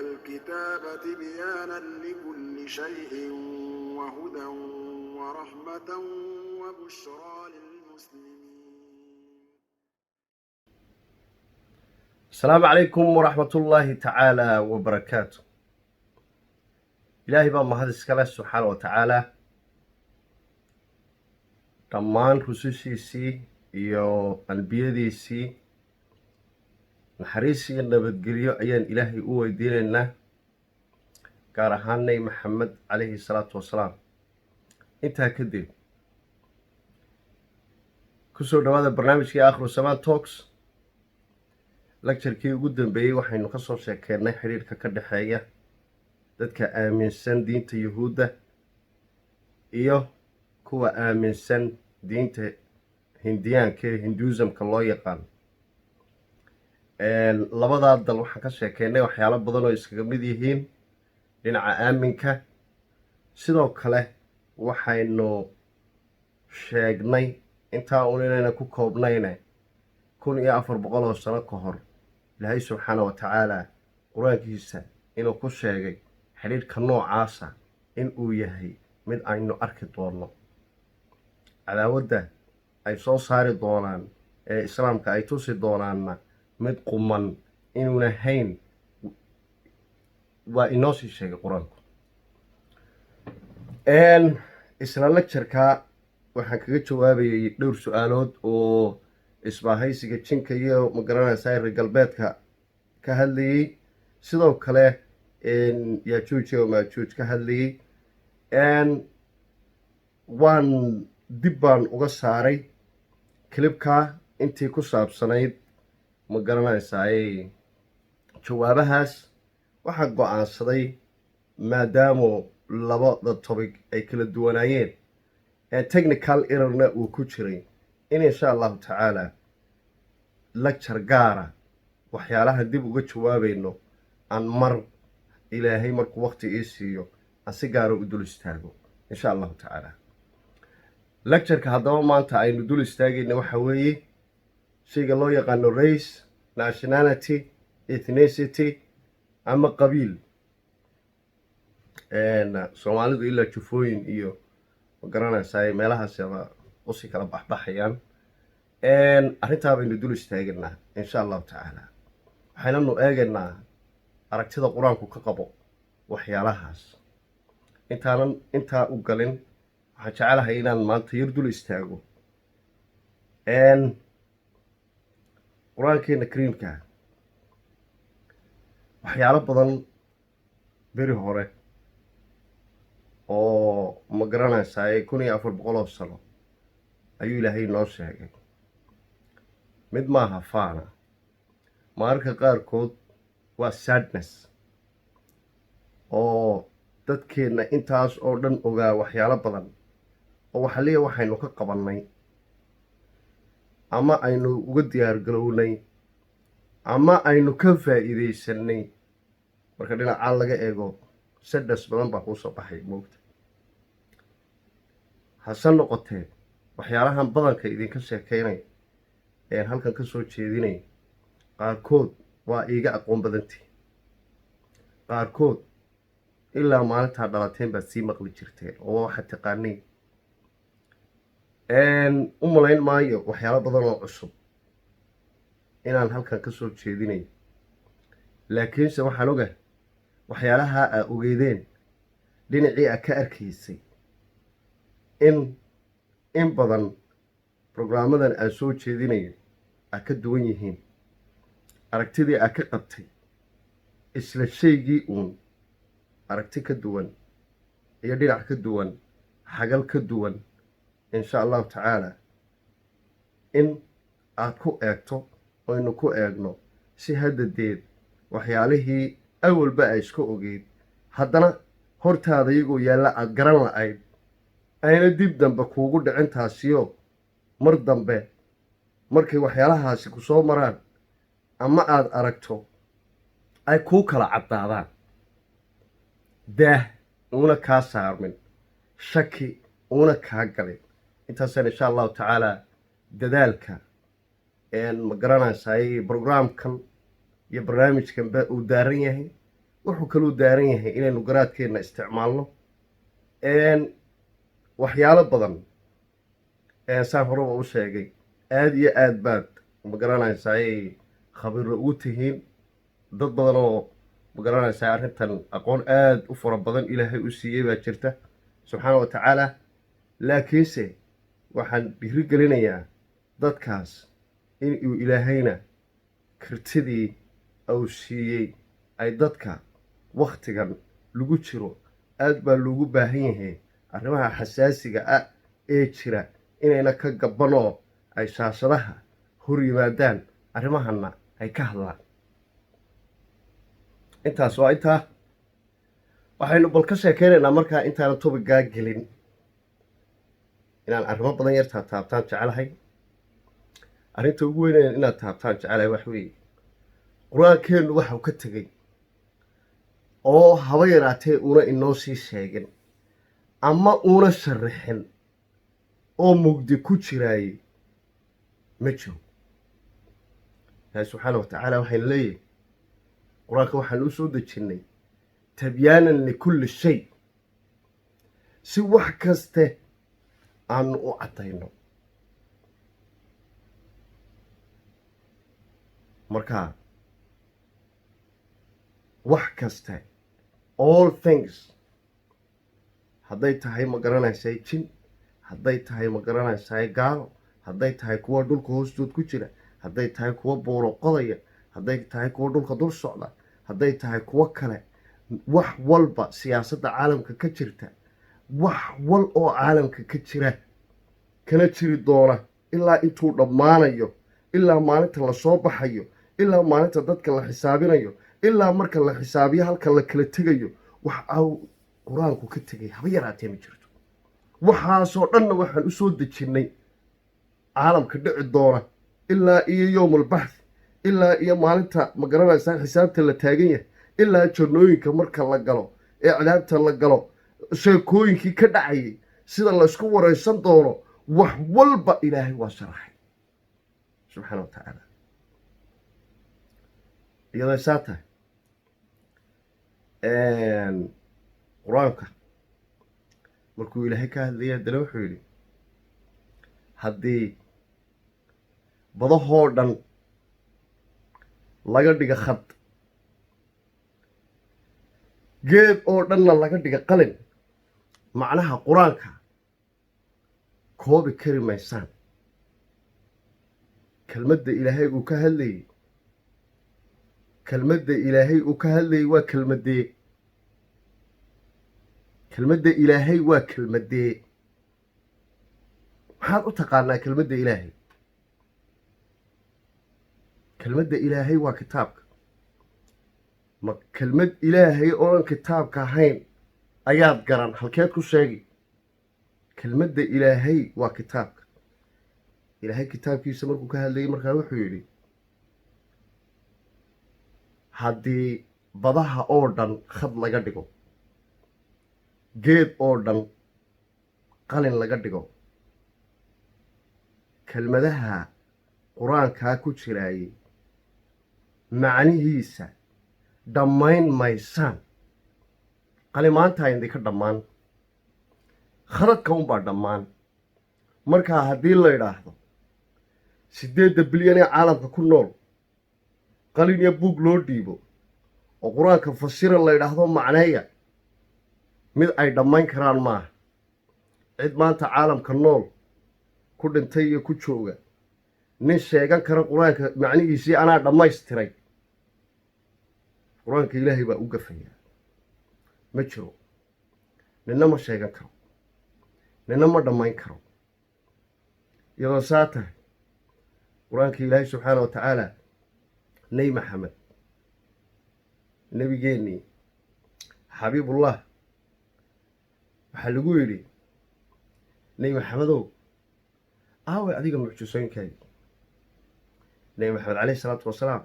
الْكِتَابَ تِبْيَانًا لِّكُلِّ شَيْءٍ وَهُدًى وَرَحْمَةً وَبُشْرَىٰ لِلْمُسْلِمِينَ. Asalaamu calaykum waraxmatullaahi tacaala wabarakaatu. Ilaahay baa mahad iskale, subxaana wa tacaala. Dhammaan rusushiisii iyo ambiyadiisii naxariis iyo nabadgelyo ayaan Ilaahay u weydiinaynaa, gaar ahaan Nebi Maxamed calayhi salaatu wasalaam. Intaa kadib, kusoo dhawaada barnaamijkii Aakhiru Samaan Talks. Lecturekii ugu dambeeyey waxaynu ka soo sheekeennay xidhiirka ka dhexeeya dadka aaminsan diinta Yuhuudda iyo kuwa aaminsan diinta Hindiyaanka ee Hinduismka loo yaqaan. Labadaa dal waxaan ka sheekeynay waxyaalo badan oo iskaga mid yihiin dhinaca aaminka. Sidoo kale waxaynu sheegnay intaa uun inayna ku koobnayne, 1400 oo sano ka hor Ilaahay subxaana wa tacaala Qur-aankiisa inuu ku sheegay xidhiidhka noocaasa in uu yahay mid aynu arki doonno, cadaawadda ay soo saari doonaan ee Islaamka ay tusi doonaanna mid quman inuuna hayn waa inoo sii sheegay Qur-aanku. Isla lectureka waxaan kaga jawaabayay dhowr su-aalood oo isbaahaysiga jinka iyo, magaranaysaa, reer galbeedka ka hadlayey, sidoo kale Yaajuuj iyo Maajuuj ka hadlayey. Waan dib baan uga saaray clipka intii ku saabsanayd, ma garanaysaay, jawaabahaas. Waxaan go-aansaday, maadaamu labada topic ay kala duwanaayeen, technical errorna uu ku jiray, in insha Allahu tacaala lecture gaara waxyaalaha dib uga jawaabayno aan mar Ilaahay markuu waqti ii siiyo aan si gaara u dul istaago, insha Allahu tacaala. Lectureka haddaba maanta aynu dul istaagayna waxa weeye shayga loo yaqaano race, nationality, ethnicity ama qabiil. Soomaalidu ilaa jufooyin iyo, ma garanaysaa, meelahaasaba usii kala baxbaxayaan. Arrintaa baynu dul istaagaynaa, insha Allahu tacaala. Waxaynanu eegaynaa aragtida Qur-aanku ka qabo waxyaalahaas. Intaanan intaa u galin, waxaan jecelahay inaan maanta yar dul istaago Qur-aankeena kariimka. Waxyaalo badan beri hore oo, ma garanaysaa, 1400 oo sano ayuu Ilaahay noo sheegay. Mid maaha faana, mararka qaarkood waa sadness oo dadkeenna intaas oo dhan ogaa waxyaalo badan oo waxaliya waxaynu ka qabannay ama aynu uga diyaar garownay ama aynu ka faa'iidaysanay. Marka dhinacaan laga eego, sadness badan baa kuu soo baxay moogta. Hase noqotee, waxyaalahan badanka idinka sheekaynay een halkan ka soo jeedinay, qaarkood waa iiga aqoon badantii, qaarkood ilaa maalintaa dhalateen baad sii maqli jirteen oo waxaad taqaaniin. U malayn maayo waxyaalo badan oo cusub inaan halkan ka soo jeedinayo, laakiinse waxaan ogahay waxyaalaha aa ogeydeen dhinacii aa ka arkaysay in badan programmadan aan soo jeedinayo aa ka duwan yihiin aragtidii aa ka qabtay isla shaygii uun, aragti ka duwan iyo dhinac ka duwan, xagal ka duwan, insha Allahu tacaala, in aad ku eegto oynu ku eegno si haddadeed waxyaalihii awalba ay iska ogeyd haddana hortaada iyagoo yaalla aada garan la-ayd ayna dib dambe kuugu dhicin taasiyo. Mar dambe markay waxyaalahaasi ku soo maraan ama aada aragto, ay kuu kala caddaadaan, daah uuna kaa saarmin, shaki uuna kaa galin. Intaasaan insha Allahu tacaala dadaalka, ma garanaysaay, programkan iyo barnaamijkanba uu daaran yahay. Wuxuu kaluu daaran yahay inaynu garaadkeenna isticmaalno. Waxyaalo badan, saan horeba u sheegay, aada iyo aad baad, ma garanaysaay, khabiirro ugu tihiin. Dad badan oo, ma garanaysaa, arrintan aqoon aada u fara badan Ilaahay u siiyey baa jirta, subxaana wa tacaala. Laakiinse waxaan dhiiri gelinayaa dadkaas in uu Ilaahayna kartidii uu siiyey ay dadka wakhtigan lagu jiro aad baa loogu baahan yahay arrimaha xasaasiga ah ee jira inayna ka gabbanoo ay shaashadaha hor yimaadaan, arrimahanna ay ka hadlaan. Intaas waa intaa. Waxaynu bal ka sheekeynaynaa markaa, intaana topic-gaa gelin, inaan arrimo badan yartaa taabtaan jecelahay. Arrinta ugu weynaya inaad taabtaan jecelahay wax weeye: Qur-aankeennu waxau ka tegey oo haba yaraatee uuna inoo sii sheegin ama uuna sharaxin oo mugdi ku jiraayey ma jiro. Ilaahi subxaana wa tacaala waxaynu leeyahay: Qur-aanka waxaanu u soo dejinnay تبيانا لكل شيء, si wax kaste aanu u caddayno. Marka wax kaste, all things, hadday tahay, ma garanaysaa, jin, hadday tahay, ma garanaysaa, gaalo, hadday tahay kuwa dhulka hoostood ku jira, hadday tahay kuwa buuro qodaya, hadday tahay kuwa dhulka dul socda, hadday tahay kuwo kale, wax walba, siyaasadda caalamka ka jirta, wax wal oo caalamka ka jira kana jiri doona ilaa intuu dhammaanayo, ilaa maalinta lasoo baxayo, ilaa maalinta dadka la xisaabinayo, ilaa marka la xisaabiyo halka la kala tegayo, wax au Qur-aanku ka tegay haba yaraatee ma jirto. Waxaasoo dhanna waxaan u soo dejinnay caalamka dhici doona ilaa iyo يوم البعث, ilaa iyo maalinta, ma garanaysaa, xisaabta la taagan yahay, ilaa jannooyinka marka la galo ee cadaabta la galo, sheekooyinkii ka dhacayay, sida laysku waraysan doono, wax walba Ilaahay waa sharaxay, subxaana wa tacaala. Iyadoo saa tahay, Qur-aanka markuu Ilaahay ka hadlayay, haddana wuxuu yidhi: haddii badahoo dhan laga dhiga khad, geed oo dhanna laga dhiga qalin, macnaha Qur-aanka koobi kari maysaan. Kelmadda Ilaahay uu ka hadlayey, kelmadda Ilaahay uu ka hadlayey waa kelmadee? Kelmadda Ilaahay waa kelmadee? Maxaad u taqaanaa kelmadda Ilaahay? Kelmadda Ilaahay waa kitaabka. Ma kelmad Ilaahay oonan kitaabka ahayn ayaad garan? Halkeed ku sheegi? Kelmadda Ilaahay waa kitaabka. Ilaahay kitaabkiisa markuu ka hadlayay, markaa wuxuu yidhi: haddii badaha oo dhan khad laga dhigo, geed oo dhan qalin laga dhigo, kelmadaha Qur-aankaa ku jiraayey macnihiisa dhammayn maysaan. Qalimaantaa idinka dhammaan, khadadka unbaa dhammaan. Markaa haddii la idhaahdo 8-da bilyan ee caalamka ku nool qalin iyo buug loo dhiibo oo Qur-aanka fasira la idhaahdo, macneeya, mid ay dhammayn karaan maaha. Cid maanta caalamka nool ku dhintay iyo ku jooga, nin sheegan kara Qur-aanka macnihiisii anaa dhammaystiray, Qur-aanka Ilaahay baa u gafayaa. Ma jiro, ninna ma sheegan karo, ninna ma dhammayn karo. Iyadoo saa tahay, Qur-aanka Ilaahay subxaana wa tacaala, Nebi Maxamed, nebigeennii xabiibullah, waxaa lagu yidhi: Nebi Maxamedow, aaway adiga mucjisooyinkaagii? Nebi Maxamed caleyhi salaatu wasalaam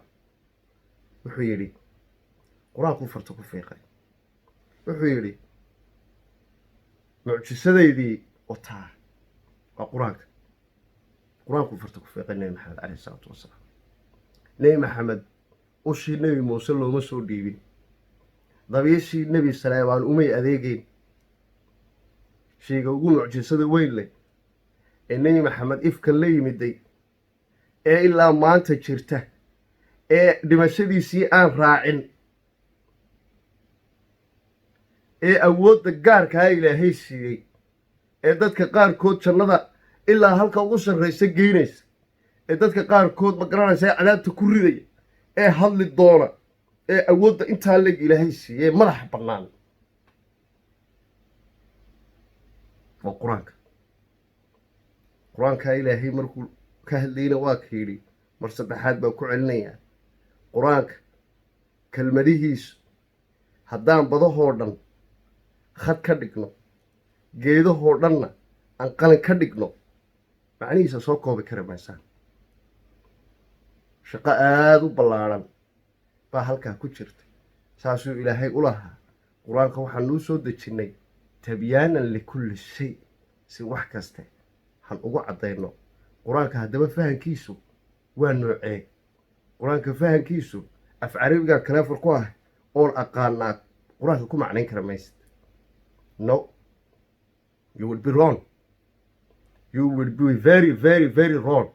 wuxuu yidhi, Qur-aankuu farta ku fiiqay, wuxuu yidhi: mucjisadaydii wataa, waa Qur-aanka. Qur-aankuu farta ku fiiqay Nebi Maxamed caleyhi salaatu wasalaam. Nebi Maxamed ushii Nebi Muuse looma soo dhiibin. Dabiishii Nebi Saleebaan umay adeegeyn. Shayga ugu mucjisada weyn leh ee Nebi Maxamed ifkan la yimiday ee ilaa maanta jirta ee dhimashadiisii aan raacin ee awoodda gaarkaa Ilaahay siiyey ee dadka qaarkood jannada ilaa halka ugu sarraysa geynaysa, ee dadka qaarkood, ma garanaysa, ee cadaabta ku ridaya, ee hadli doona, ee awoodda intaa leeg Ilaahay siiyey madaxa bannaan, waa Qur-aanka. Qur-aankaa Ilaahay markuu ka hadlayna waa ka yidhi, mar saddexaad baa ku celinayaa, Qur-aanka kelmadihiisu haddaan badahoo dhan khad ka dhigno, geedahoo dhanna aan qalin ka dhigno, macnihiisa soo koobi kari maysaan. Shaqo aada u ballaadhan baa halkaa ku jirta. Saasuu Ilaahay u lahaa: Qur-aanka waxaan nuu soo dejinnay tibyaanan likulli shay, si wax kaste han ugu caddayno. Qur-aanka haddaba fahankiisu waa noocee? Qur-aanka fahankiisu, af Carabigan clever ku ah oon aqaanaa, Qur-aanka ku macnayn kara maysid. No, you will be wrong. You will be very, very, very wrong.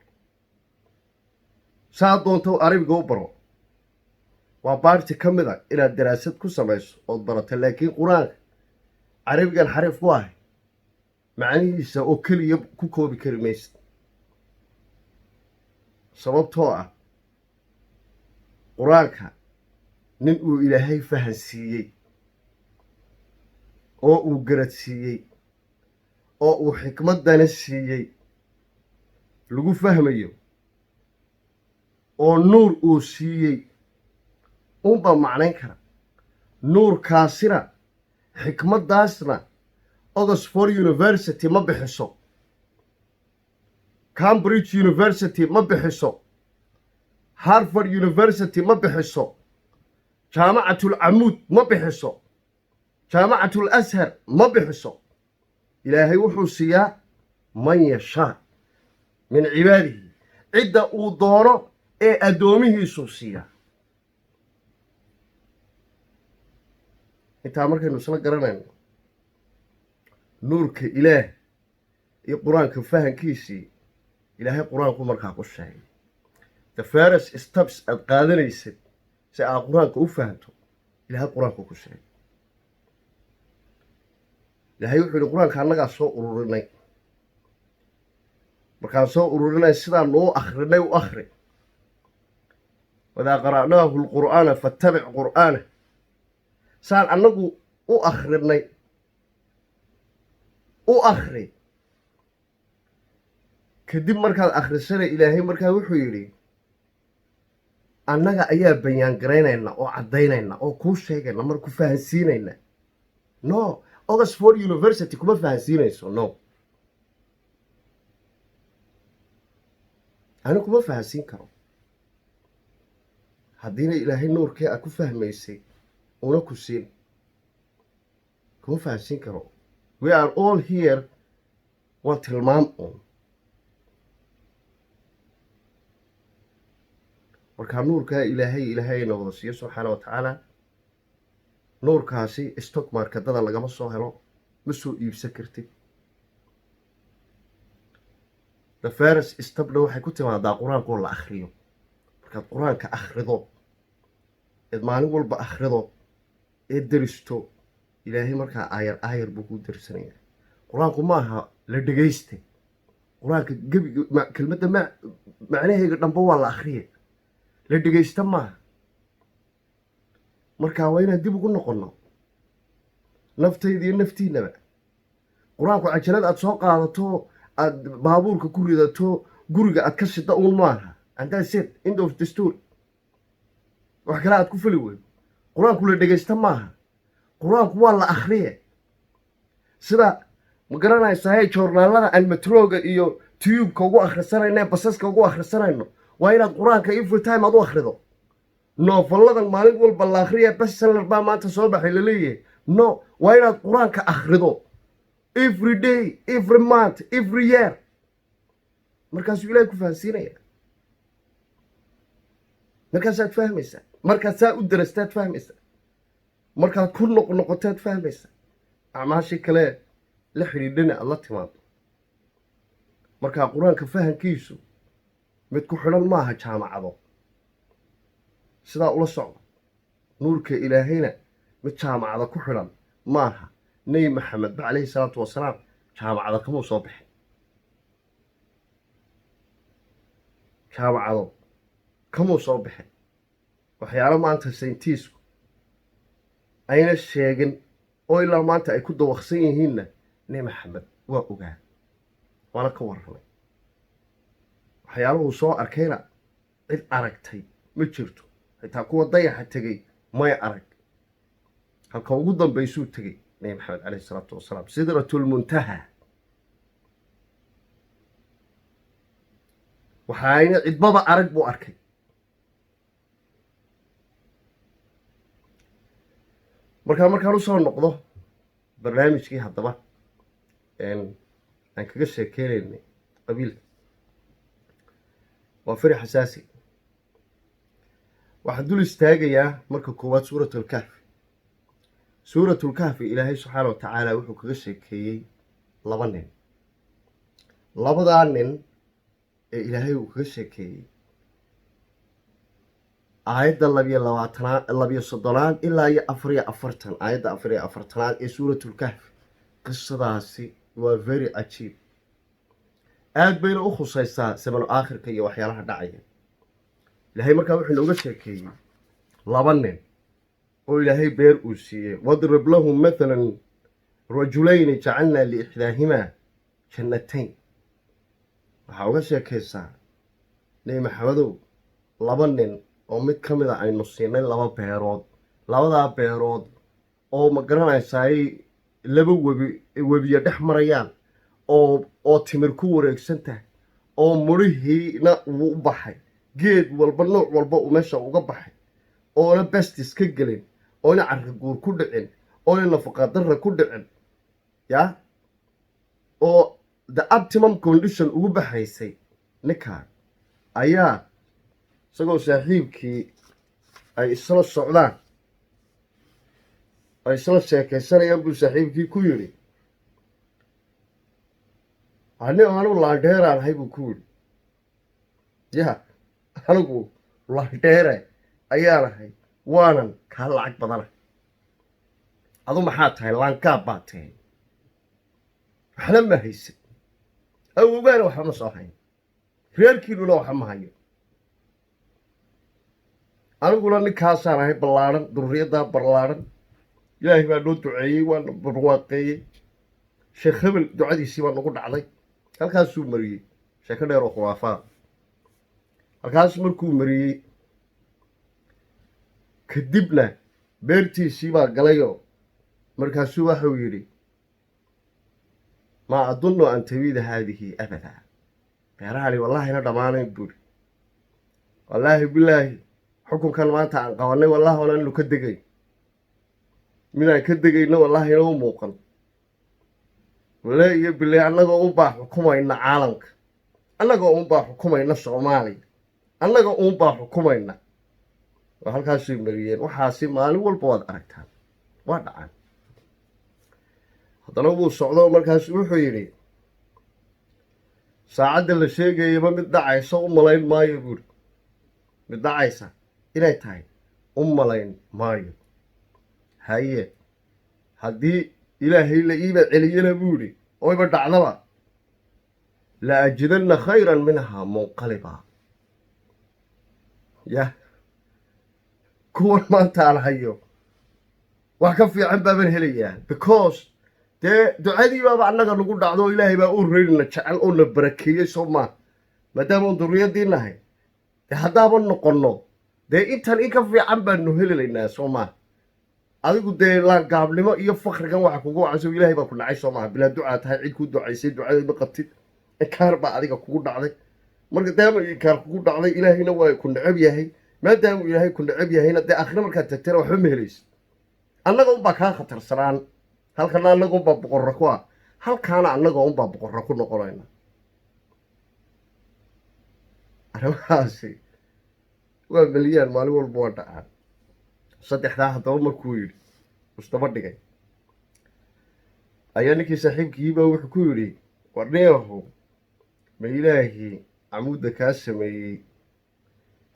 Saa doonto Carabiga u baro, waa part ka mid a inaad daraasad ku samayso ood barato, laakiin Qur-aanka Carabigan xariif ku ahay macnihiisa oo keliya ku koobi kari maysid, sababtoo ah Qur-aanka nin uu Ilaahay fahansiiyey oo uu garadsiiyey oo uu xikmaddana siiyey lagu fahmayo oo nuur uu siiyey unbaa macnayn kara. Nuurkaasina, xikmaddaasna, Oxford University ma bixiso, Cambridge University ma bixiso, Harvard University ma bixiso, Jaamacatul Camuud ma bixiso, Jaamacatul Ashar ma bixiso. Ilaahay wuxuu siiyaa man yashaa min cibaadihi, cidda uu doono ee addoomihiisuu siiyaa. Intaa markaynu isla garanayno nuurka Ilaah iyo Qur-aanka fahankiisii, Ilaahay Qur-aanku markaa ku sheegay the first steps aad qaadanaysid si aad Qur-aanka u fahanto. Ilaahay Qur-aanku ku sheegay. Ilaahay wuxuu yihi: Qur-aanka annagaa soo ururinay. Markaan soo ururinay, sidaan noo akrinay u akhri. Waidaa qara'naahu alqur'aana fattabic qur'aana. Saan annagu u akrinay u akhri. Kadib markaad akhrisana, Ilaahay markaa wuxuu yidhi: annaga ayaa bayaan garaynayna oo caddaynayna oo kuu sheegayna, mar ku fahansiinayna. No, Oxford University kuma fahansiinayso. No, ani kuma fahansiin karo haddiina Ilaahay nuurkii aad ku fahmaysay una ku siin, kuma fahansiin karo. We are all here waa tilmaam uun. Markaa nuurkaa Ilaahay na wada siiyo subxaana wa tacaala. Nuurkaasi stock marketada lagama soo helo, ma soo iibsan kartid. The first stepna waxay ku timaadaa Qur-aankoo la akhriyo. Markaad Qur-aanka akhrido eed maalin walba akhrido ee deristo, Ilaahay markaa aayar aayar buu kuu derisanayaa. Qur-aanku ma aha la dhegayste. Qur-aanka gebiga kelmadda macnaheega dhanba waa la akhriya, la dhegaysta maaha. Markaa waa inaan dib ugu noqonno naftayda iyo naftiinaba. Qur-aanku cajalad aad soo qaadato, aad baabuurka ku ridato, guriga aad ka shida uun maaha, and that's it, end of the story. Wax kale aad ku fali weydo. Qur-aanku la dhegaysta maaha, Qur-aanku waa la akhriye. Sida, ma garanaysaa, joornaalada aan metroga iyo tubeka ugu akhrisanayno ee basaska ugu akhrisanayno, waa inaad Qur-aanka every time aad u akhrido. Novelladan maalin walba la akhriya, bestseller baa maanta soo baxay laleeyahay, no, waa inaad Qur-aanka akhrido every day, every month, every year. Markaasuu Ilahay ku fahansiinaya, markaasaad fahmaysaa. Markaad saa u darastaad fahmaysaa. Markaad ku noqnoqotaad fahmaysa, acmaashii kale la xidhiidhana aada la timaado. Markaa Qur-aanka fahankiisu mid ku xidhan maaha jaamacado. Sidaa ula socda, nuurka Ilaahayna mid jaamacada ku xidhan maaha. Nebi Maxamed ba, calayhi salaatu wasalaam, jaamacada kamuu soo bixin, jaamacado kamuu soo bixin. Waxyaalo maanta sayintiisku ayna sheegin oo ilaa maanta ay ku dawaqsan yihiinna Nebi Maxamed waa ogaa, waana ka warramay. Waxyaaluhuu soo arkayna cid aragtay ma jirto, xitaa kuwa dayaxa tegey may arag. Halka ugu dambaysuu tegey Nebi Maxamed, caleyhi salaatu wasalaam, Sidratulmuntaha. Waxaayna cidbaba arag buu arkay. Markaa markaan usoo noqdo barnaamijkii haddaba aan kaga sheekeynaynay qabiilka, waa fari xasaasi. Waxaan dul istaagayaa marka koowaad Suuratulkahfi. Suuratulkahfi Ilaahay subxaana wa tacaala wuxuu kaga sheekeeyey laba nin. Labadaa nin ee Ilaahay uu kaga sheekeeyey aayadda 22aad, 32aad ilaa iyo 44, aayadda 44aad ee Suuratulkahfi, qisadaasi waa very cajiib, aad bayna u khusaysaa samanu aakhirka iyo waxyaalaha dhacaya. Ilaahay markaa wuxuu inooga sheekeeyey laba nin oo Ilaahay beer uu siiyey. Wadrib lahum mathalan rajulayni jacalnaa liixdaahimaa jannatayn. Waxaa uga sheekaysaa, Nebi Maxamedow, laba nin oo mid ka mida aynu siinay laba beerood, labadaa beerood oo, ma garanaysaay, laba webi, webiyo dhex marayaan, oo timir ku wareegsan tahay, oo mudhihiina wuu u baxay, geed walba nooc walba uu meesha uga baxay, oona bestis ka gelin, oona carriguur ku dhicin, oona nafaqa darra ku dhicin, ya oo the optimum condition ugu baxaysay. Ninkaan ayaa isagoo saaxiibkii ay isla socdaan, ay isla sheekaysanayaan, buu saaxiibkii ku yidhi: "Ani anigu laandheeraan ahay," buu ku yidhi. "Ya, anigu laandheere ayaan ahay, waanan kaa lacag badanahay. Adu maxaa tahay? Laangaab baa tahay, waxna ma haysid, awowgaana waxba ma soo hayn, reerkiinuna waxa ma hayo. Aniguna ninkaasaan ahay ballaadhan, durriyaddaa ballaadhan. Ilaahay baa noo duceeyey, waana barwaaqeeyey, Sheekh Hebel ducadiisii baa nagu dhacday." Halkaasuu mariyey sheeko dheer oo khuraafaad. Halkaas markuu mariyey kadibna beertiisii baa galayoo markaasuu waxau yidhi: "Maa adunnu an tabiida haadihi abada." Beerahani wallaahina dhammaanayn, buuri. "Wallaahi bilaahi, xukunkan maanta aan qabanay wallahi oonanu ka degayn, midaan ka degayno wallaahina u muuqan. Wale iyo bile, annagoo unbaa xukumayna caalamka, annagoo unbaa xukumayna Soomaaliya, annaga uunbaa xukumayna." Waa halkaasay mariyeen. Waxaasi maalin walba waad aragtaan, waa dhacaan. Haddana wuu socdo, markaasu wuxuu yidhi: "Saacadda la sheegayaba mid dhacaysa u malayn maayo," buuri. "Mid dhacaysa inay tahay u malayn maayo. Haye, haddii Ilaahay la iiba celiyana," buu yidhi, "oyba dhacdaba, la ajidanna khayran minhaa munqaliba." Yah, kuwan maanta aan hayo wax ka fiican baaban helayaa, because dee ducadii baaba annaga nagu dhacdo oo Ilaahay baa u reerina jecel oo na barakeeyey. Soo maa maadaama on durriyaddii nahay, dee haddaaban noqonno, dee intan in ka fiican baanu helilaynaa, soo maa? Adigu dee laangaabnimo iyo fakrigan waxa kugu wacayso Ilaahay baa ku dhacay, soo maha? Bilaa ducaa tahay, cid kuu ducaysay ducadeed ma qabtid, inkaar baa adiga kugu dhacday. Marka daama inkaar kugu dhacday, Ilaahayna waa ku necab yahay. Maadaamuu Ilaahay ku necab yahayna, dee aakhire markaad tagtana waxba ma helaysid. Annaga unbaa kaa khatarsanaan halkana, annaga unbaa boqorra ku ah halkaana, annaga unbaa boqorra ku noqonayna. Arrimahaasi waa meliyaan, maalin walba waa dhacaan. Saddexdaa haddaba markuu yidhi Isdaba dhigay ayaa ninkii saaxiibkiiba wuxuu ku yidhi: "Warniyahu, ma Ilaahii camuudda kaa sameeyey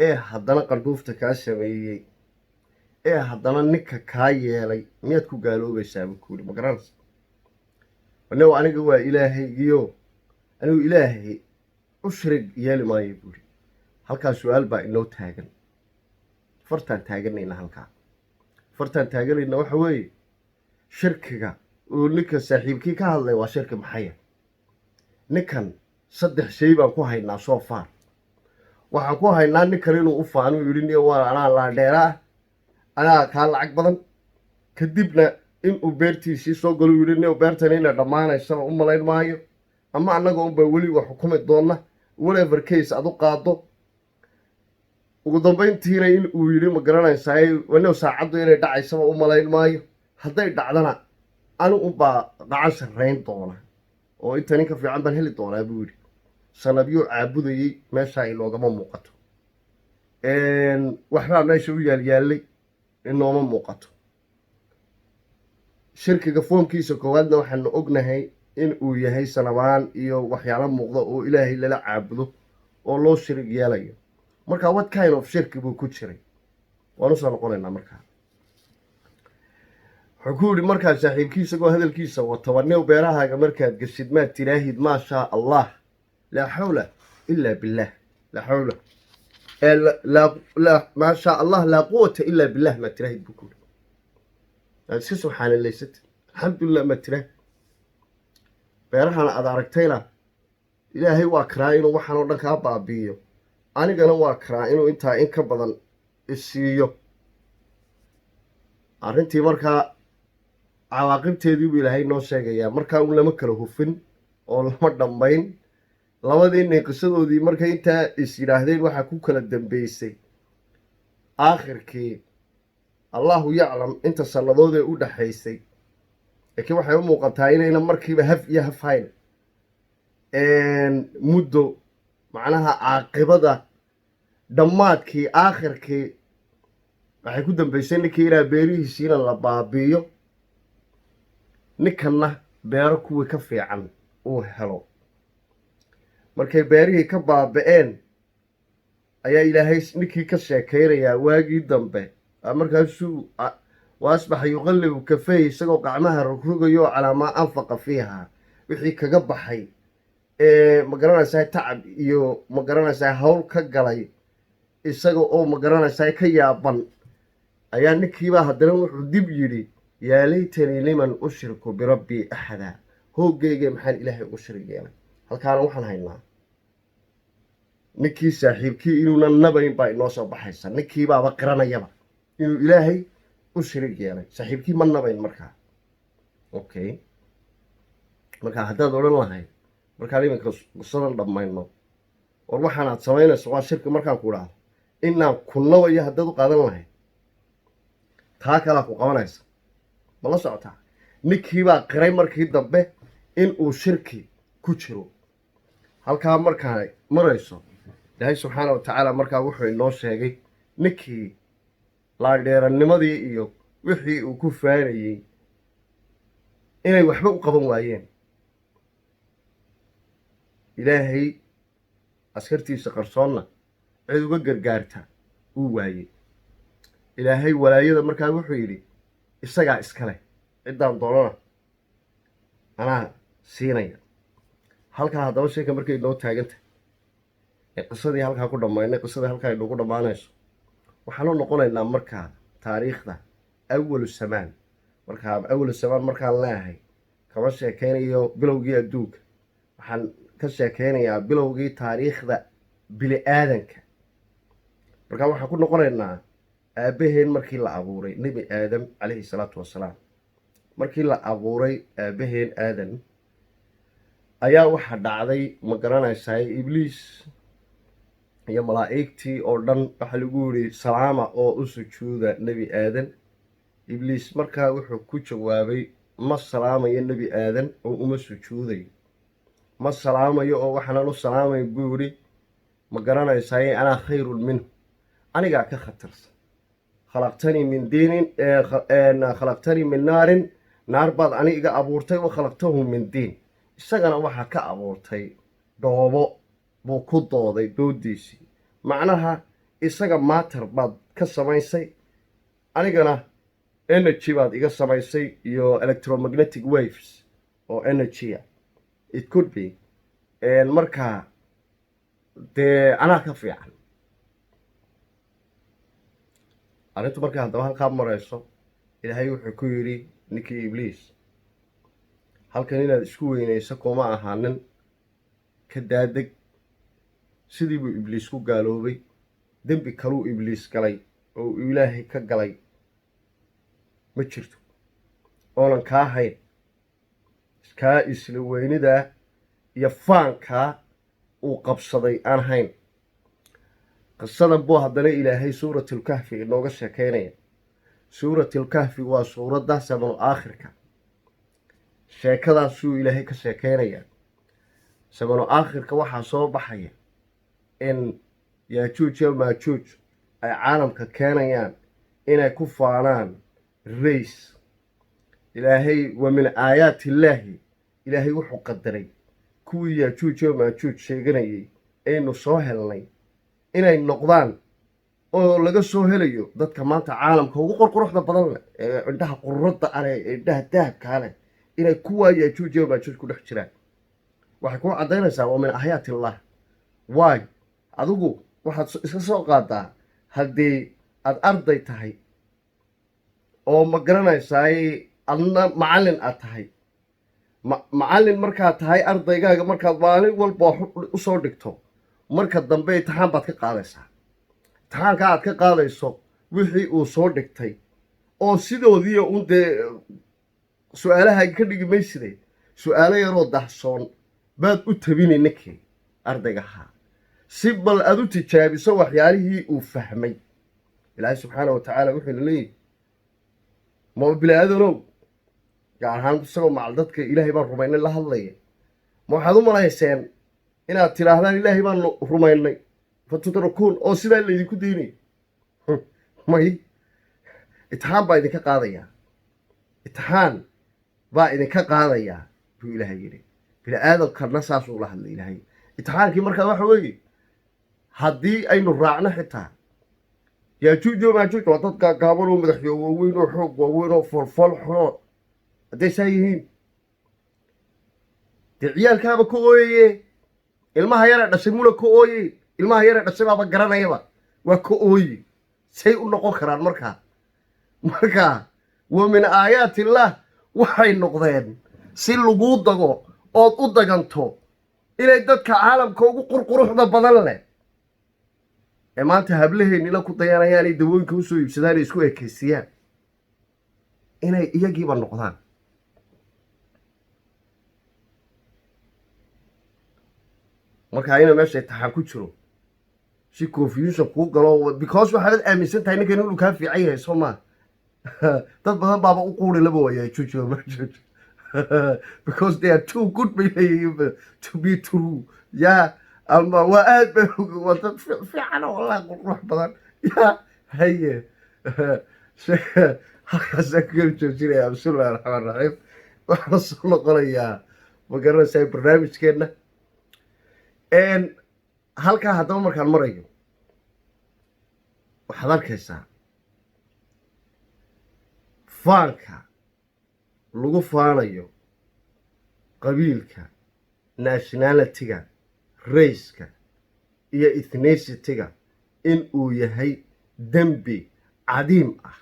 ee haddana qandhuufta kaa sameeyey ee haddana ninka kaa yeelay miyaad ku gaaloobaysaa?" buu ku yidhi. Ma garanaysa? "Warniyahu, aniga waa Ilaahaygiyo anigu Ilaahay u shirig yeeli maayo," buu yidhi. Halkaa su-aal baa inoo taagan. Fartaan taaganayna, halkaa fartaan taaganayna waxa weeye: shirkiga uu ninka saaxiibkii ka hadlay waa shirki maxaya? Ninkan saddex shay baan ku haynaa so far. Waxaan ku haynaa ninkan inuu u faano, yidhi: "Niyo, waa anaa laandheeraa, anaa kaa lacag badan." Kadibna inuu beertiisii soo galo, yidhi: "Niyo, beertan inay dhammaanaysaba u malayn maayo, ama annaga unbaa weli wax xukumi doonna." Whatever case aad u qaado, ugu dambayntiina in uu yidhi: "Ma garanaysaa, waniw, saacaddu inay dhacaysaba u malayn maayo, hadday dhacdana ani unbaa gacan sarrayn doona oo inta ninka fiican baan heli doonaa," buu yidhi. Sanabyuu caabudayey meeshaa inoogama muuqato. Waxbaa meesha u yaalyaallay inooma muuqato. Shirkiga foomkiisa koowaadna waxaanu ognahay in uu yahay sanabaan iyo waxyaalo muuqda oo Ilaahay lala caabudo oo loo shirig yeelayo. Marka what kind of shirki buu ku jiray? Waan usoo noqonaynaa. Markaa wuxuu ku yidhi markaa saaxiibkii, isagoo hadalkiisa wata: "Warniw, beerahaaga markaad geshid maad tiraahid 'Maa shaa Allah, laa xawla ilaa billah, laa xawla, maa shaa Allah, laa quwata ilaa billah' maad tiraahid?" buu ku yidhi. "Aad iska subxaanalaysatid, alxamdulilah maad tiraahid? Beerahana aad aragtayna Ilaahay waa karaa inuu waxaan oo dhan kaa baabi'iyo, anigana waa karaa inuu intaa in ka badan isiiyo." Arrintii markaa cawaaqibteedii buu Ilaahay noo sheegayaa. Markaa un lama kala hufin oo lama dhammayn labadii nin qisadoodii. Markay intaa is yidhaahdeen, waxaa ku kala dambeysay aakhirkii, Allahu yaclam inta sannadood ee u dhaxaysay, laakiin waxay u muuqataa inayna markiiba haf iyo haf hayn muddo. Macnaha caaqibada dhammaadkii, aakhirkii, waxay ku dambeysay ninkii inaa beerihiisiina la baabi'iyo, ninkanna beero kuwii ka fiican uu helo. Markay beerihii ka baaba'een ayaa Ilaahay ninkii ka sheekaynayaa waagii dambe. Markaasuu "wa asbaxa yuqallibu kafayhi", isagoo gacmaha rogrogayo, "calaa maa anfaqa fiiha", wixii kaga baxay ee, ma garanaysaa, tacab iyo, ma garanaysaa, hawl ka galay, isaga oo, ma garanaysaa, ka yaaban, ayaa ninkiibaa haddana wuxuu dib yidhi: "Yaa laytanii liman ushriku birabbii axada", hooggayga maxaan Ilaahay ugu shirig yeelay? Halkaana waxaan haynaa ninkii saaxiibkii inuuna nabayn baa inoo soo baxaysa. Ninkiibaaba qiranayaba inuu Ilaahay u shirig yeelay. Saaxiibkii ma nabayn markaa. Okay, marka haddaad odhan lahayd markaan iminka qisadan dhammayno: "War, waxaanaad samaynayso waa shirki," markaan ku idhaahdo, inaan ku nabayo haddaad u qaadan lahayd, taa kalaa ku qabanaysa. Ma la socotaa? Ninkiibaa qiray markii dambe in uu shirki ku jiro. Halkaa markaa marayso, Ilaahay subxaana wa tacaala markaa wuxuu inoo sheegay ninkii laandheeranimadii iyo wixii uu ku faanayey inay waxba u qaban waayeen. Ilaahay askartiisa qarsoonna cid uga gargaarta uu waayey. Ilaahay walaayada markaa wuxuu yidhi isagaa iskale, ciddaan doonana anaa siinaya. Halkaa haddaba sheeka markay inoo taagantahay ee qisadii halkaa ku dhammaynay, qisadii halkaa inoogu dhammaanayso, waxaanu noqonaynaa markaa taariikhda awalu samaan. Markaa awalu samaan markaan leeyahay, kama sheekaynayo bilowgii adduunka, waxaan ka sheekaynayaa bilowgii taariikhda bini aadanka. Markaa waxaan ku noqonaynaa aabbaheen markii la abuuray, Nebi Aadam calayhi salaatu wasalaam. Markii la abuuray aabbaheen Aadan ayaa waxaa dhacday, ma garanaysaa, Ibliis iyo malaa'igtii oo dhan waxaa lagu yidhi: "Salaama oo u sujuuda Nebi Aadan." Ibliis markaa wuxuu ku jawaabay: "Ma salaamayo Nebi Aadan oo uma sujuudayo. Ma salaamayo oo waxaanan u salaamayn," buu yidhi, "ma garanaysaay, anaa khayrun minhu, anigaa ka khatarsan." Khalaqtanii min diinin, khalaqtanii min naarin, naar baad ani iga abuurtay, wa khalaqtahu min diin, isagana waxaa ka abuurtay dhoobo, buu ku dooday doodiisii. Macnaha, isaga matter baad ka samaysay, anigana energy baad iga samaysay iyo electromagnetic waves oo energya, it could be. Markaa dee anaa ka fiican arrintu. Markay haddaba halkaa marayso, Ilaahay wuxuu ku yidhi ninkii Ibliis: "Halkan inaad isku weynayso kuma ahaanin, ka daadeg." Sidii buu Ibliis ku gaaloobay. Dembi kaluu Ibliis galay oo uu Ilaahay ka galay ma jirto oonan kaa hayn, kaa isla weynidaa iyo faankaa uu qabsaday aan hayn. Qisadan buu haddana Ilaahay Suuratlkahfi inooga sheekaynaya. Suuratlkahfi waa suuradda samanu aakhirka, sheekadaasuu Ilaahay ka sheekaynaya. Samanu aakhirka waxaa soo baxaya in Yaajuuj iyo Maajuuj ay caalamka keenayaan inay ku faanaan race. Ilaahay, wa min aayaati illaahi, Ilaahay wuxuu qadaray kuwii Yaajuuj iyo Maajuuj sheeganayay aynu soo helnay inay noqdaan oo laga soo helayo dadka maanta caalamka ugu qurquruxda badan leh, ee indhaha qururadda aleh, ee indhaha dahabkaa leh, inay kuwaa Yaajuuj iyo Maajuuj ku dhex jiraan. Waxay kuu caddaynaysaa waa min aayaati illah. Waay, adigu waxaad iska soo qaadaa haddii aad arday tahay oo ma garanaysaay, adna macallin aad tahay, macallin markaad tahay, ardaygaaga markaad maalin walba wax usoo dhigto, marka dambe imtixaan baad ka qaadaysaa. Imtixaanka aad ka qaadayso wixii uu soo dhigtay oo sidoodiiya un dee su-aalaha ka dhigi mayside, su-aalo yaroo dahsoon baad u tabini ninkii ardayga ahaa, si bal aad u tijaabiso waxyaalihii uu fahmay. Ilaahay subxaana wa tacaala wuxuuna leeyahy: "Ma bini-aadanow," gaar ahaan isagoo macal dadka "Ilaahay baan rumaynay" la hadlaya, "ma waxaad u malayseen inaad tidhaahdaan 'Ilaahay baan rumaynay' fatutrakuun, oo sidaa laydinku daynay? May, itixaan baa idinka qaadayaa, itixaan baa idinka qaadayaa," buu Ilaahay yidhi. Bini aadamkana saasuu la hadlay Ilaahay. Itixaankii markaa waxa weeye, haddii aynu raacno xitaa Yaajuuj oo Maajuuj waa dad gaagaaban oo madaxyo waaweyn oo xoog waaweyn oo foolfool xunoo, hadday saa yihiin, dee ciyaalkaaba ka ooyaye. Ilmaha yaree dhashay muna ka ooye? Ilmaha yaree dhashay baaba garanayaba, waa ka ooye. Say u noqon karaan markaa? Markaa wa min aayaat illaah waxay noqdeen si laguu dago ood u daganto inay dadka caalamka ugu qurquruxda badan leh ee maanta hablaheennila ku dayanayaan ay dawooyinka usoo iibsadaan ay isku ekeysiyaan, inay iyagiiba noqdaan. Markaa ina meesha imtixaan ku jiro si confusion kuu galo, because waxaad aaminsan tahay ninkan inuu kaa fiican yahay, soo maa? Dad badan baaba u quuri laba waaya Juj Majuj because they are too good, bay leeyihiin, to be true. Ya ama waa aad bay, waa dad fiican oo wallahi qurux badan. Ya haye, halkaasaan ku geli joojinaya. Bismillahi raxmaan raxiim. Waxaan soo noqonayaa, ma garanaysaa, barnaamijkeenna halkaa. Haddaba markaan marayo, waxaad arkaysaa faanka lagu faanayo qabiilka, nationality-ga, race-ka iyo ethnicity-ga in uu yahay dembi cadiim ah,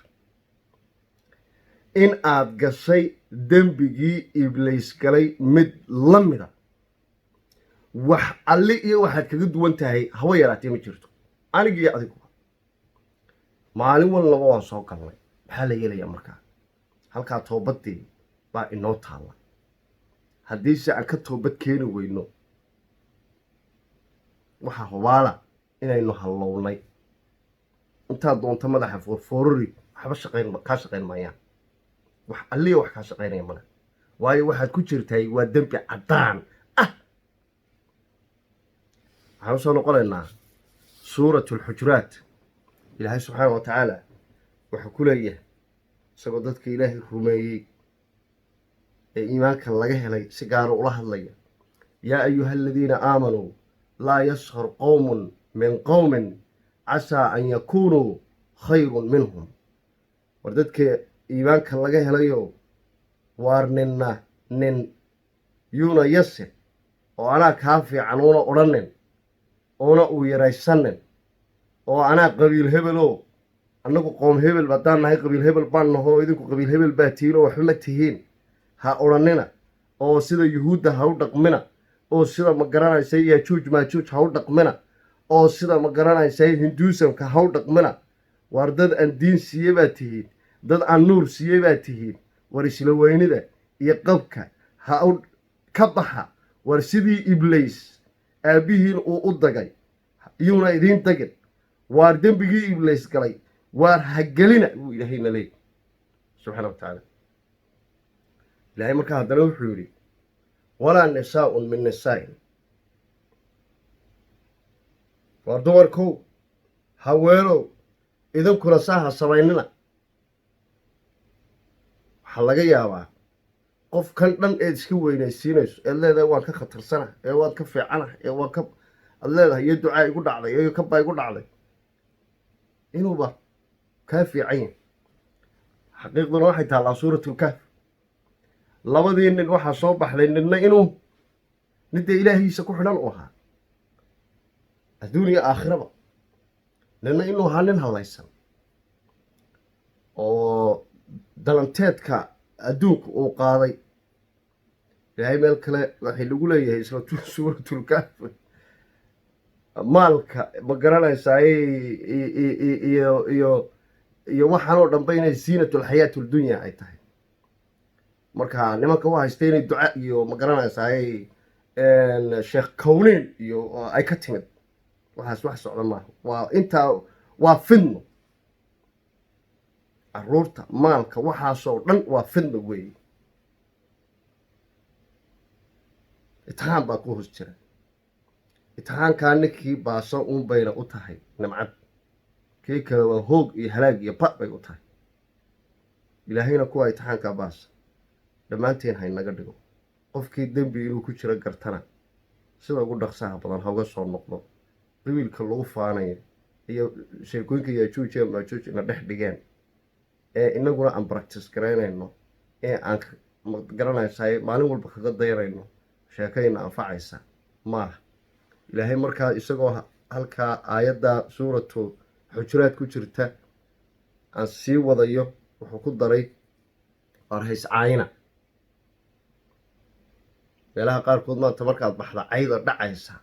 in aad gashay dembigii Ibliis galay mid la mida. Wax alli iyo waxaad kaga duwan tahay hawa yaraatee ma jirto, anigiiyo adiguba maalin walnaba waan soo galnay. Maxaa la yeelayaa markaa? Halkaa toobadii baa inoo taalla. Haddiise aan ka toobad keeni weyno, waxaa hubaala inaynu hallownay. Intaad doonto madaxa foorfoorori, waxba shaqayn kaa shaqayn maayaan. Wax alliya wax kaa shaqaynaya male, waayo waxaad ku jirtay waa dembi caddaan ah. Waxaan usoo noqonaynaa Suurat Alxujuraat. Ilaahay subxaana wa tacaala Wuxuu ku leeyahay, isagoo dadka Ilaahay rumeeyey ee iimaanka laga helay si gaara ula hadlaya: "Yaa ayuha aladiina aamanuu laa yaskhar qowmun min qowmin casaa an yakuunuu khayrun minhum." War dadka iimaanka laga helayo, waar ninna nin yuuna yasin oo anaa kaa fiican uuna odhanin, oona uu yaraysanin, oo anaa qabiil hebeloo, annagu qoom hebel haddaan nahay, qabiil hebel baan naho, idinku qabiil hebel baa tihiin oo waxba ma tihiin ha odhanina, oo sida Yuhuudda ha u dhaqmina, oo sida, ma garanaysa, Yaajuuj Maajuuj ha u dhaqmina, oo sida, ma garanaysa, Hinduusamka ha u dhaqmina. Waar dad aan diin siiye baa tihiin, dad aan nuur siiye baa tihiin. War isla weynida iyo qabka ha u ka baxa. War sidii Ibliis aabbihiin uu u dagay iyuuna idiin dagin. Waar dembigii Ibliis galay waar ha gelina, buu Ilaahayna leeyay subxaana wa tacaala. Ilaahay markaa haddana wuxuu yidhi: "Walaa nisaaun min nisaa'in." Waar dumarkow, haweenow, idinkuna saa ha samaynina. Waxaa laga yaabaa qof kan dhan eed iska weynaysiinayso, eed leedahay waan ka khatarsana, ee waan ka fiicana, ee waan ka aad leedahay, iyo ducaa igu dhacday, iyo kabbaa igu dhacday, inuuba kaa fiican yahay. Xaqiiqduna waxay taallaa Suuratulkahf. Labadii nin waxaa soo baxday ninna inuu midda Ilaahiisa ku xidhan u ahaa adduun iyo aakhiraba, ninna inuu ahaa nin hadlaysan oo dalanteedka adduunku uu qaaday. Ilaahay meel kale waxay lagu leeyahay isla Suuratulkahf: maalka, ma garanaysaa, iyo waxaan oo dhanba inay ziinatulxayaat aldunya ay tahay. Marka nimanka u haysta inay duca iyo, ma garanaysaay, Sheekh Kowneyn iyo ay ka timid waxaas, wax socda maaha. Waa intaa, waa fidno. Caruurta, maalka, waxaasoo dhan waa fidno weeye. Itixaan baa ku hoos jira. Itixaankaa ninkii baaso uun bayna u tahay nimcad, kii kale waa hoog iyo halaag iyo ba bay u tahay. Ilaahayna kuwa itixaankaa baasa dhammaanteen haynaga dhigo. Qofkii dembi inuu ku jiro gartana, sida ugu dhaqsaha badan hauga soo noqdo. Qabiilka lagu faanayo iyo sheekooyinka Yaajuuj iyo Maajuuj ina dhex dhigeen ee inaguna aan practice garaynayno, ee aan garanaysaay maalin walba kaga dayrayno, sheekayna anfacaysa maaha. Ilaahay markaa isagoo halkaa aayadda Suuratu Xujuraad ku jirta aan sii wadayo, wuxuu ku daray: waar hayscaayina. Meelaha qaarkood maanta markaad baxda, cayda dhacaysa,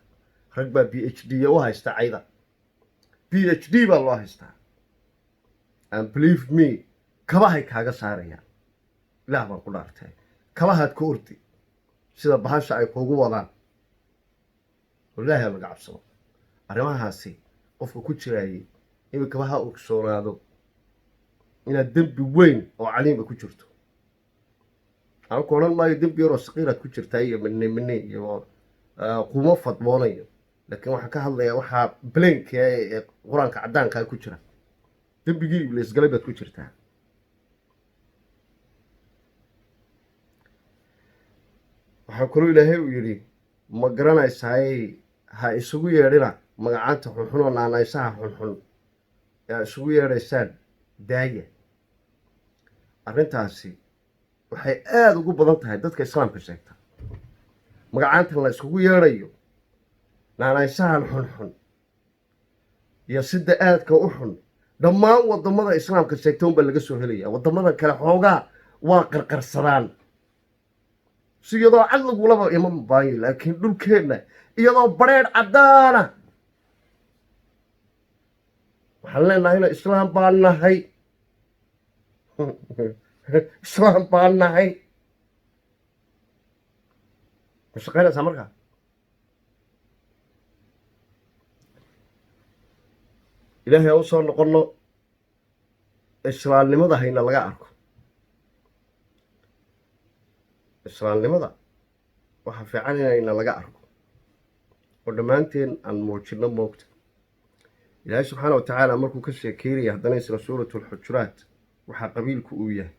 rag baa PhD u haysta. Cayda PhD baa loo haystaa, and believe me, kabahay kaaga saarayaan. Ilaah baan ku dhaartay, kabahaad ka ordi sida bahasha ay kuugu wadaan. Wallaahi ha laga cabsado arrimahaasi. Qofka ku jiraayay iminkaba ha ogsoonaado inaad dembi weyn oo caliima ku jirto. Aan ku odhan maayo dembi yaroo saqiiraad ku jirtaa iyo mine mine iyo kuma fadwoonayo, laakiin waxaan ka hadlayaa waxaa plain-ka ee Qur-aanka caddaankaa ku jira. Dembigii Ibliis galay baad ku jirtaa. Waxaa kaloo Ilaahay uu yidhi, ma garanaysaay, ha isugu yeedhina magacaanta xunxun oo naanaysaha xunxun ee isugu yeedhaysaan daaya. Arrintaasi waxay aada ugu badan tahay dadka Islaamka sheegta. Magacaantan la iskugu yeedhayo, naanaysahan xunxun iyo sida aadka u xun, dhammaan waddamada Islaamka sheegta unbaa laga soo helaya. Waddamada kale xoogaa waa qarqarsadaan, si iyadoo cad lagulaba ima mabaayo, laakiin dhulkeenna iyadoo badrheedh caddaana waxaan leenahayna Islaam baan nahay, Islaam baan nahay. Ma shaqaynaysaa markaa? Ilaahay aan u soo noqonno, islaamnimada hayna laga arko. Islaamnimada waxaa fiican inayna laga arko oo dhammaanteen aan muujinno moogta. Ilaahay subxaana wa tacaala markuu ka sheekeynaya haddana isla Suuratu Alxujuraat waxaa qabiilku uu yahay,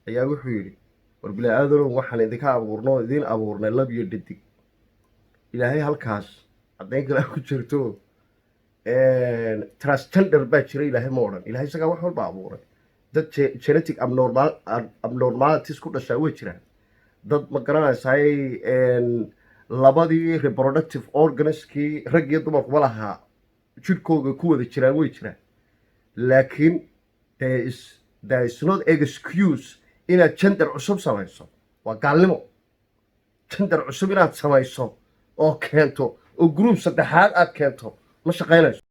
ayaa wuxuu yidhi: "War bini aadanow, waxaan idinka abuurno oo idiin abuurnay lab iyo dhadig." Ilaahay halkaas caddayn kale ku jirto, transgender baa jira Ilaahay ma odhan. Ilahay isagaa wax walba abuuray. Dad genetic abnormalities ku dhashaa way jiraan. Dad, ma garanaysaay, labadii reproductive organskii rag iyo dumarkuba lahaa jidhkooga ku wada jiraan way jiraan, laakiin there is not excuse inaad gender cusub samayso. Waa gaalnimo gender cusub inaad samayso oo keento oo group saddexaad aad keento. Ma shaqaynayso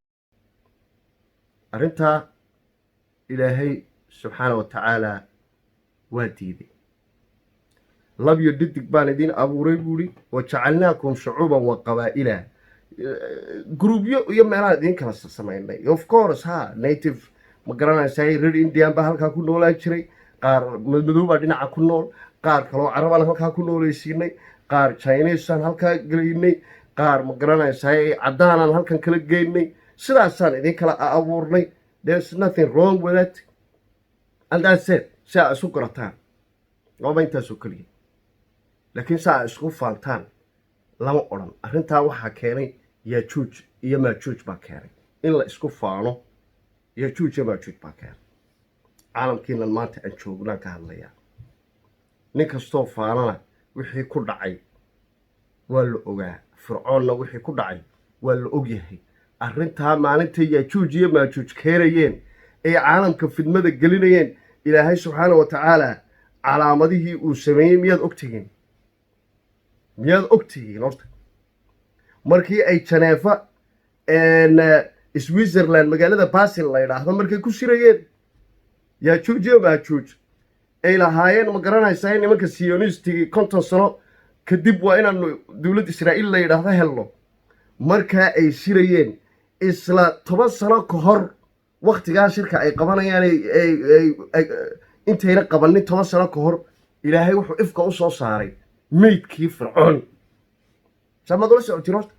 arrintaa. Ilaahay subxaana wa tacaala waa diiday. "Lab iyo dhidig baan idiin abuuray," buuri, "وجعلناكم شعوبا وقبائل." Groupyo iyo meelahaan idiin kala samaynay. Of course, ha, native, ma garanaysaa, Red Indian baa halkaa ku noolaan jiray, qaar madmadow baa dhinaca ku nool, qaar kaloo Carabaan halkaa ku nooleysiinay, qaar Chinesaan halkaa gelaynay, qaar, ma garanaysaa, caddaanaan halkan kala geynay. Sidaasaan idin kala abuurnay. There's nothing wrong with it and that's it. Si aa isu garataan waaba intaasoo keliya, laakiin si aa isku faantaan lama odhan. Arrintaa waxaa keenay Yaajuuj iyo Maajuuj baa keenay in la isku faano. Yaajuuj iyo Maajuuj baa keenay. Caalamkiinan maanta aan joognaan ka hadlayaa. Nin kastoo faanana wixii ku dhacay waa la ogaa. Fircoonna wixii ku dhacay waa la ogyahay. Arrintaa maalintay Yaajuuj iyo Maajuuj keenayeen ee caalamka fidmada gelinayeen, Ilaahay subxaana wa tacaala calaamadihii uu sameeyey miyaad ogtihiin? Miyaad ogtihiin horta? Markii ay Janeefa, Switzerland, magaalada Basil la yidhaahdo, markay ku shirayeen Yaajuuj iyo Maajuuj, ay lahaayeen, ma garanaysaa, in nimanka Siyoniistigii 50 sano kadib waa inaanu dowlad Israa'iil la yidhaahdo helno, markaa ay shirayeen, isla 10 sano ka hor waktigaa shirka ay qabanayaan, intayna qabanin 10 sano ka hor, Ilaahay wuxuu ifka u soo saaray meydkii Fircoon. Saamaad ula socotiin horta?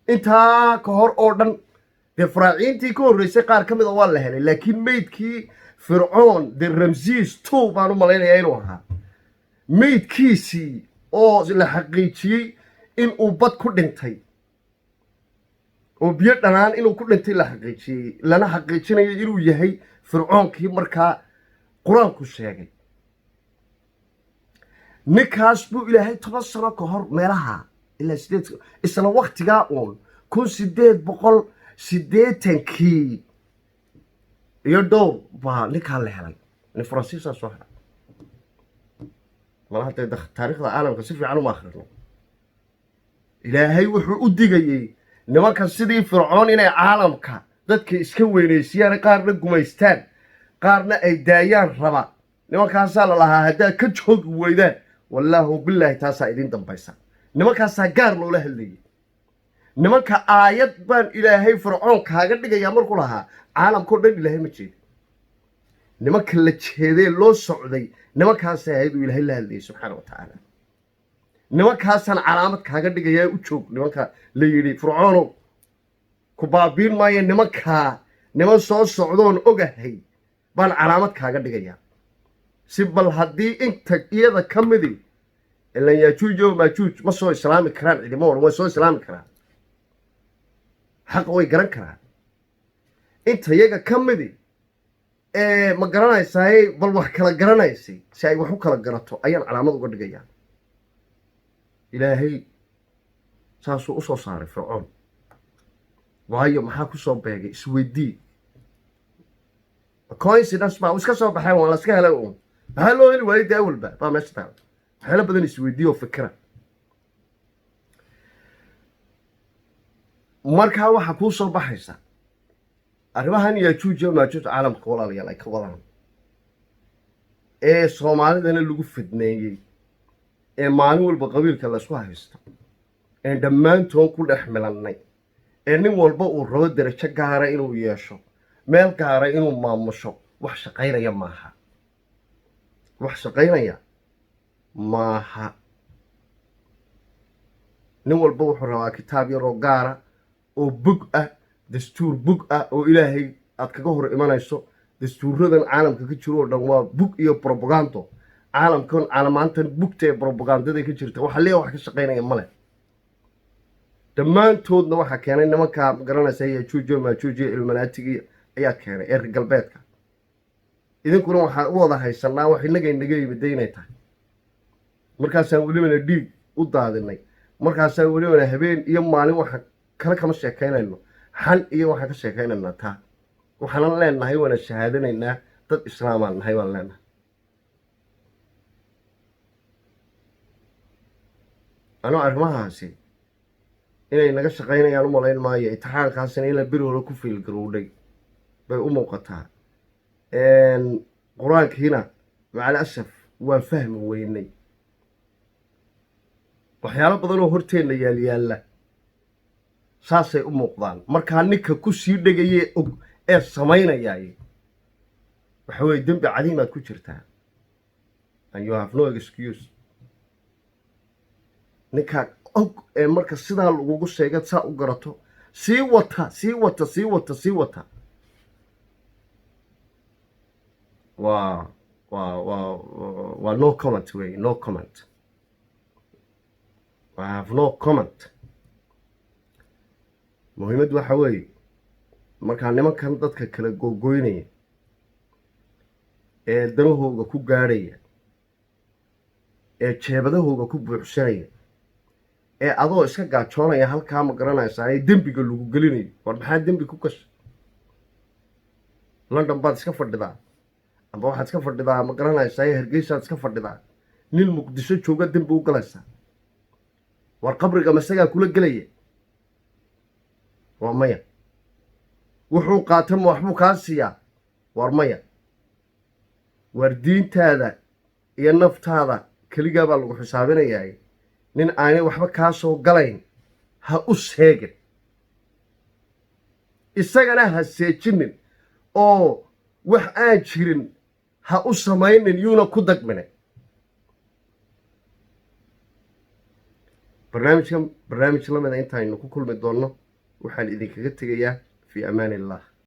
Intaa ka hor oo dhan dee faraaciintii ka horreysay qaar ka mid a waa la helay, laakiin meydkii Fircoon, dee Ramses II baan u malaynayaa inuu ahaa, meydkiisii oo la xaqiijiyey in uu bad ku dhintay oo biyo dhanaan inuu ku dhintay la xaqiijiyey, lana xaqiijinayo inuu yahay Fircoonkii markaa Qur-aanku sheegay, ninkaas buu Ilaahay 10 sano ka hor meelaha ilaa sideed, isla waktigaa uun, 1880kii iyo dhowr baa ninkaa la helay. Nin Faransiisaa soo helay. Malaha dee taariikhda caalamka si fiican uma akhrino. Ilaahay wuxuu u digayey nimanka sidii Fircoon inay caalamka dadka iska weynaysiiyaan, qaarna gumaystaan, qaarna ay daayaan raba. Nimankaasaa la lahaa, haddaad ka joogi weydaan, wallaahu bilaahi taasaa idiin dambaysa. Nimankaasaa gaar loola hadlayay. Nimanka aayad baan Ilaahay Fircoon kaaga dhigayaa markuu lahaa, caalamkao dhan Ilaahay ma jeeda. Nimanka la jeedee loo socday nimankaasay ahayd uu Ilaahay la hadlayay subxaana wa tacaala. Nimankaasaan calaamad kaaga dhigayaa, u joog. Nimanka la yidhi, "Fircoonow, ku baabiin maayo, nimankaa niman soo socdoon ogahay baan calaamad kaaga dhigayaa," si bal haddii inta iyada ka midi ilan Yaajuuj oo Maajuuj ma soo islaami karaan. Cidimo odhan way soo islaami karaan, xaqa way garan karaan. Inta iyaga ka midi ee, ma garanaysaay, bal wax kala garanaysay, si ay wax u kala garato ayaan calaamad uga dhigayaa. Ilaahay saasuu u soo saaray Fircoon. Waayo, maxaa ku soo beegay? Isweydii. Coincidence baa iska soo baxeen, waa la iska helay uun. Maxaa loo heli waayey dee awalba baa meesha taala? Waxyaalo badan isweydiiyo oo fikira. Markaa waxaa kuu soo baxaysa arrimahan Yaajuuj iyo Maajuuj caalamka, walaalayaal, ay ka wadaan ee Soomaalidana lagu fidneeyey ee maalin walba qabiilka laysku haysto ee dhammaantoon ku dhex milannay ee nin walba uu rabo derajo gaara inuu yeesho, meel gaara inuu maamusho, wax shaqaynaya maaha. Wax shaqaynaya maaha. Nin walba wuxuu rabaa kitaab yaroo gaara oo bog ah. Dastuur bug ah oo Ilaahay aad kaga hor imanayso. Dastuuradan caalamka ka jiro oo dhan waa bug iyo brobagando. Caalamkan, caalamaantan bugta ee brobagandada ka jirta, waxa leeya wax ka shaqaynaya male. Dhammaantoodna waxaa keenay nimankaa, magaranaysa, Yajuujo Maajuujiyo Illuminati-gii ayaa keenay ee reer galbeedka. Idinkuna waxaan u wada haysanaa wax innagay naga yimida inay tahay. Markaasaan welibana dhiig u daadinay, markaasaan welibana habeen iyo maalin waxaan kale kama sheekaynayno, xan iyo waxaan ka sheekaynaynaa taa. Waxaanan leenahay waana shahaadanaynaa, dad islaamaan nahay baan leenahay. Anoo arrimahaasi inay naga shaqaynayaan u malayn maayo. Imtixaankaasina ilaa beri hore ku fiilgarowdhay bay u muuqataa. Qur-aankiina macal asaf waan fahmi weynay. Waxyaalo badan oo horteenna yaalyaalla saasay u muuqdaan. Markaa ninka ku sii dhegayee og ee samaynayaay, waxa weeye dembi cadiimaad ku jirtaa, and you have no excuse. Ninkaa og ee marka sidaa lagugu sheegad saa u garato, sii wata, sii wata, sii wata, sii wata, waa no comment wey, no comment. I have no comment. Muhiimad waxa weeye markaa nimankan dadka kala googoynaya ee danahooga ku gaadhaya, ee jeebadahooga ku buuxsanaya, ee adoo iska gaajoonaya halkaa, ma garanaysaa, ee dembiga lagu gelinayo. War maxaa dembi ku gashay? London baad iska fadhidaa, amba waxaad iska fadhidaa, ma garanaysaa, ee Hargeysaad iska fadhidaa, nin Muqdisho jooga dembi u galaysaa. War qabriga masagaa kula gelaya? Waa maya. Wuxuu qaata ma waxbuu kaa siiyaa? War maya. War diintaada iyo naftaada keligaa baa lagu xisaabinayaa. Nin aanay waxba kaa soo galayn ha u sheegin, isagana ha seejinin, oo wax aan jirin ha u samaynin, yuuna ku dagmine. Barnaamijkan barnaamij lamida intaaynu ku kulmi doonno, waxaan idinkaga tegayaa fi amaan illah.